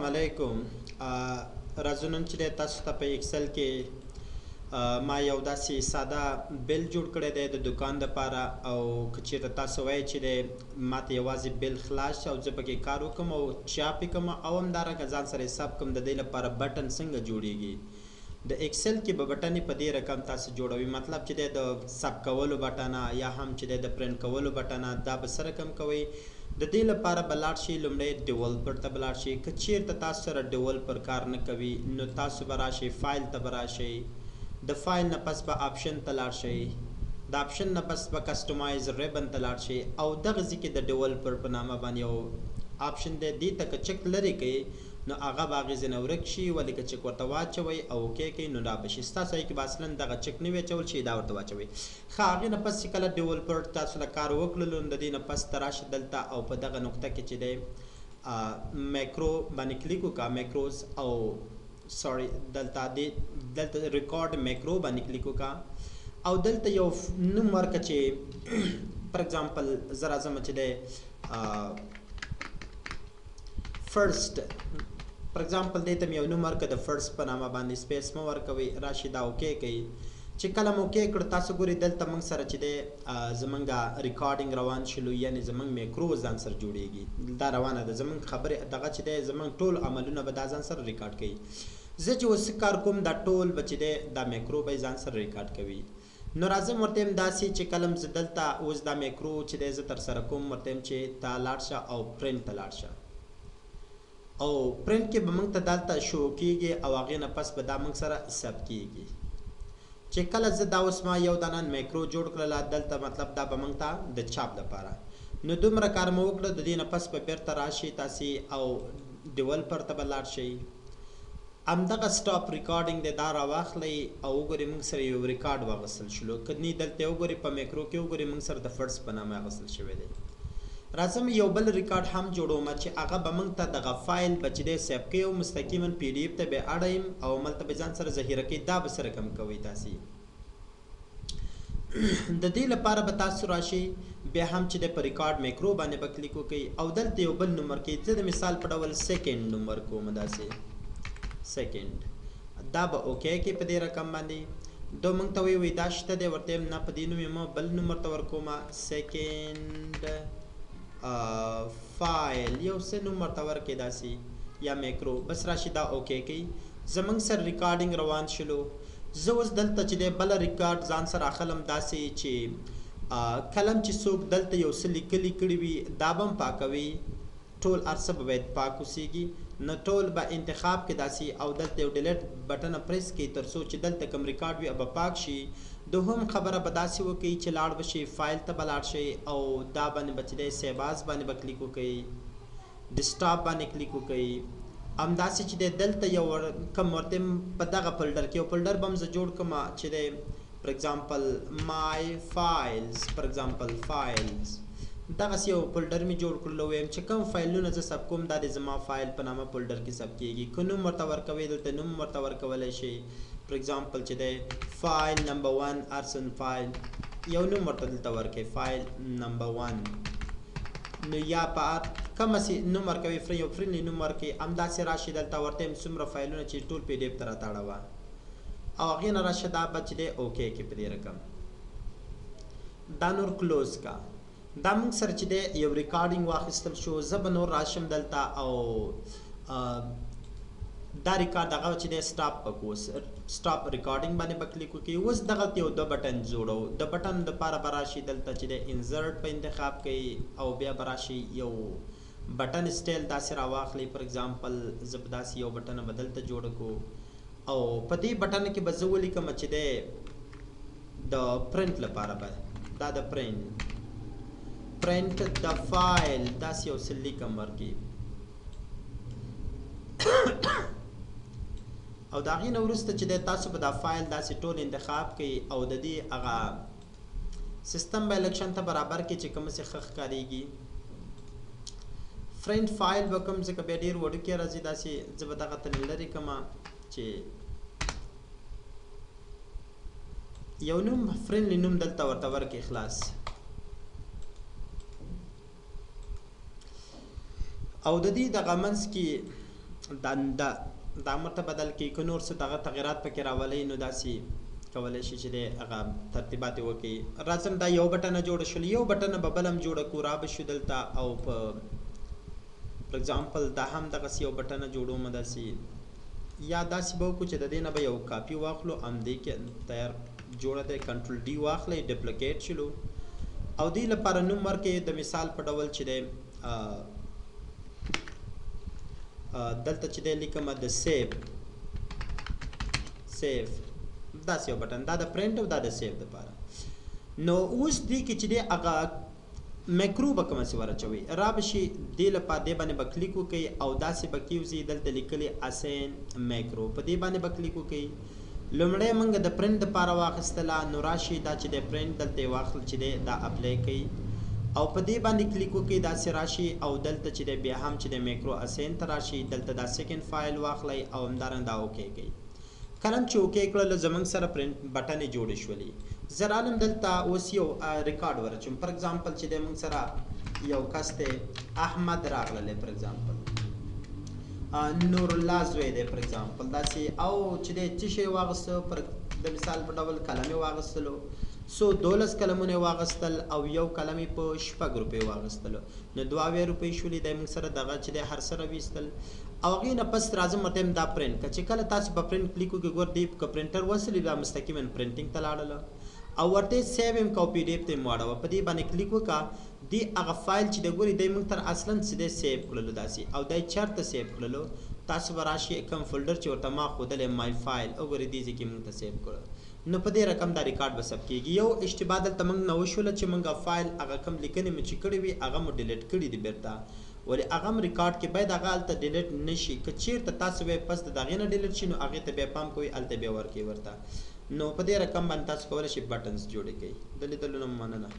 علیکم. راځو نن چې تاسو ته په ایکسل کې ما یو داسې ساده bill جوړ کړی دی د دکان دپاره. او که چېرته تاسو وایئ چې دی ما ته یوازې bill خلاص شي او زه پکې کار وکړم او چاپ یې کړم او همدارنګه ځان سره حساب کړم، د دې لپاره بټن څنګه جوړیږي؟ د ایکسل کې به بټنې په دې رقم تاسو جوړوي، مطلب چې دی د ثبت کولو بټنه یا هم چې دی د پرنټ کولو بټنه، دا به څه رقم کوئ؟ د دې لپاره به لاړ شئ لومړی developer ته به لاړ شئ. که چیرته تاسو سره developer کار نه کوي، نو تاسو به راشئ فایل ته به راشئ، د فایل نه پس به option ته لاړ شئ، د option نه پس به customize ribbon ته لاړ شئ او دغه ځای کې د developer په نامه باندې یو option دی. دې ته که چک لرې کړئ، نو هغه به هغې ځای نه ورک شي، ولې که چک ورته واچوئ او okay کوئ، نو را به شي. ستاسو هغې کې به اصلا دغه چک نه وي اچول شي، دا ورته واچوئ. ښه، هغې نه پس چې کله developer تاسو له کار وکړلو، نو د دې نه پس ته راشي دلته او په دغه نقطه کې چې دی میکرو باندې کلیک وکړه، macros او sorry، دلته دی، دلته record macro باندې کلیک وکړه او دلته یو نوم ورکړه چې for example زه راځم چې دی first، for example دې ته مې یو نوم ورکړه د first په نامه باندې. space مه ورکوئ، راشي دا okay کوي. چې کله مو okay کړ، تاسو ګورئ دلته موږ سره چې دی زمونږ recording روان شلو، یعنی زمونږ میکرو ځان سره جوړیږي. دا روانه ده زمونږ خبرې، دغه چې دی زمونږ ټول عملونه به دا ځان سره ریکارډ کوي. زه چې اوس کار کوم، دا ټول به چې دی دا میکرو به ځان سره ریکارډ کوي. نو راځم ورته یم داسې چې کله زه دلته اوس دا میکرو چې دی زه ترسره کوم، ورته یم چې ته لاړ شه او پرنټ ته لاړ شه او پرنټ کې به موږ ته دلته شو کیږي او هغې نه پس به دا موږ سره ثبت کیږي. چې کله زه دا اوس ما یو دانه میکرو جوړ کړله دلته، مطلب دا به موږ ته د چاپ لپاره، نو دومره کار مو وکړه. د دې نه پس به بیرته راشي تاسې او developer ته به لاړ شئ، همدغه stop recording دی، دا راواخلئ او وګورئ موږ سره یو ریکارډ واغستل شلو که نی. دلته وګورئ، په میکرو کې وګورئ، موږ سره د first په نامه اخیستل شوی دی. راځم یو بل ریکارډ هم جوړوم چې هغه به موږ ته دغه فایل به چې دی save کوي او مستقیما PDF ته به اړوم او ملته به ځان سره ذخیره کوي. دا به څه رقم کوئ تاسې؟ د دې لپاره به تاسو راشئ بیا هم چې د په record macro باندې به کلیک وکړئ او دلته یو بل نوم ورکړئ. زه د مثال په ډول second نوم ورکوم، داسې second. دا به okay کې په دې رقم باندې دو موږ ته وایي دا شته دی. ورته نه، په دې نوم یې مه، بل نوم ورته ورکوم، second file یو څه نوم ورته ورکړئ داسې یا میکرو. بس راشي دا okay کوي، زمونږ سره recording روان شلو. زه اوس دلته چې دی بله ریکارډ ځان سره اخلم، داسې چې کلم چې څوک دلته یو څه لیکلي کړي وي، دا به هم پاکوي. ټول هر څه به باید پاک اوسېږي، نو ټول به انتخاب کې داسې او دلته یو delete بټن پریس کړئ، تر څو چې دلته کوم ریکارډ وي به پاک شي. دوهم خبره به داسې وکړئ چې لاړ به شئ، فایل ته به لاړ شئ او دا باندې به چې دی save as باندې به کلیک وکړئ، desktop باندې کلیک وکړئ. همداسې چې دی دلته یو کوم ورته په دغه folder کې یو folder به هم زه جوړ کړم چې دی for example my files، for example files، دغسې یو folder مې جوړ کړلو. وایم چې کوم فایلونه زه ثبت کوم، دا د زما فایل په نامه folder کې ثبت کیږي. که نوم ورته ورکوئ، دلته نوم ورته ورکولی شئ، for example چې دی file number 1 ارسن فایل، یو نوم ورته دلته ورکوي file number 1. نو یا په کومه نوم ورکوي، فری یو friendly نوم ورکوي. همداسې راشي دلته ورته یم څومره فایلونه چې ټول PDF ته راتاړوه او هغې نه راشه دا به چې دی okay کې په دې رقم دا نور close کا. دا موږ سره چې دی یو recording واخیستل شو. زه به نور راشم دلته او دا ریکارډ هغه چې دی stop به کوو، stop recording باندې به کلیک وکړي. اوس دغلته یو دوه بټن جوړو. د بټن دپاره به راشي دلته چې دی insert په انتخاب کوي او بیا به راشي یو بټن سټایل داسې راواخلي. for example زه به داسې یو بټن به دلته جوړ کړو او په دې بټن کې به زه ولیکم چې دی د پرنټ لپاره به دا د print the file داسې یو څه لیکم ورکې. او د هغې نه وروسته چې دی تاسو به دا فایل داسې ټول انتخاب کړئ او د دې هغه سیستم به الکشن ته برابر کړئ چې کوم څه ښه ښکارېږي. print file به کوم، ځکه بیا ډېر وړوکی راځي. داسې زه به دغه ترې لرې کړم چې یو نوم friendly نوم دلته ورته ورکړئ، خلاص. او د دې دغه منځ کې دا دا دا مرته بدل کړئ. که نور څه دغه تغیرات پکې راولئ نو داسې کولی شي چې دی هغه ترتیبات یې وکړي. راځم دا یو بټنه جوړه شول، یو بټنه به بل هم جوړه کړو. را به شو دلته او په فار اګزامپل دا هم دغسې یو بټنه جوړوم داسې، یا داسې به وکړو چې د دې نه به یو کاپي واخلو، همدې کې تیار جوړه دی. کنټرول ډي واخلئ، ډپلیکیټ شلو او دې لپاره نوم ورکړئ. د مثال په ډول چې دی دلته چې دی لیکم د save save داسې یو بټن، دا د پرنټ او دا د save دپاره. نو اوس دې کې چې دی هغه میکرو به کومه څه ورچوي، را به شي دې لپاره دې باندې به کلیک وکړئ او داسې به کیوځي. دلته لیکلي assign macro، په دې باندې به کلیک وکړئ. لومړی موږ د پرنټ دپاره واخیستله، نو راشي دا چې د پرنټ دلته یې واخل چې دی دا apply کوي او په دې باندې کلیک وکړئ. داسې راشي او دلته چې دی بیا هم چې د macro assign ته راشي، دلته دا second file واخلئ او همدارنګه دا okay کوي. کله چې okay کړل زمونږ سره پرنټ بټنې جوړې شولې. زه رالم دلته اوس یو ریکارډ ورچوم. فار اگزامپل چې دی موږ سره یو کس دی احمد راغللی، فار اگزامپل نور الله زوی دی، فار اگزامپل داسې، او چې دی څه شی واغسته، پر د مثال په ډول قلم یې واغستلو. سو 12 قلمونه یې واغستل او یو قلم یې په 6 روپۍ واغستلو، نو 72 روپۍ شولې. دی موږ سره دغه چې دی هر څه راویستل او هغې نه پس راځم ورته دا پرنټ که چې کله تاسو په پرنټ کلیک وکړئ، ګور دی که پرنټر وصلې دا مستقیما printing ته لاړله او ورته save هم کو PDF ته یې واړوه. په دې باندې کلیک وکړه، دی هغه فایل چې د ګوري دی موږ تر اصلا څه دی save کړلو داسې، او دی چېرته save کړلو؟ تاسو به راشي کوم folder چې ورته ما ښودلی my file، وګورئ دې ځای کې موږ ته save کړو. نو په دې رقم دا ریکارډ به ثبت کېږي. یو اشتباه دلته موږ نه وشوله چې موږ فایل هغه کوم لیکنې مو چې کړې وي هغه مو delete کړي دي بېرته، ولې هغه هم ریکارډ کې باید هغه هلته delete نه شي. که چېرته تاسو بیا پس د دغې نه delete شي نو هغې ته بیا پام کوئ، هلته بیا ورکوئ ورته. نو په دې رقم باندې تاسو کولی شئ buttons جوړې کړئ. د لیدلو نه مننه.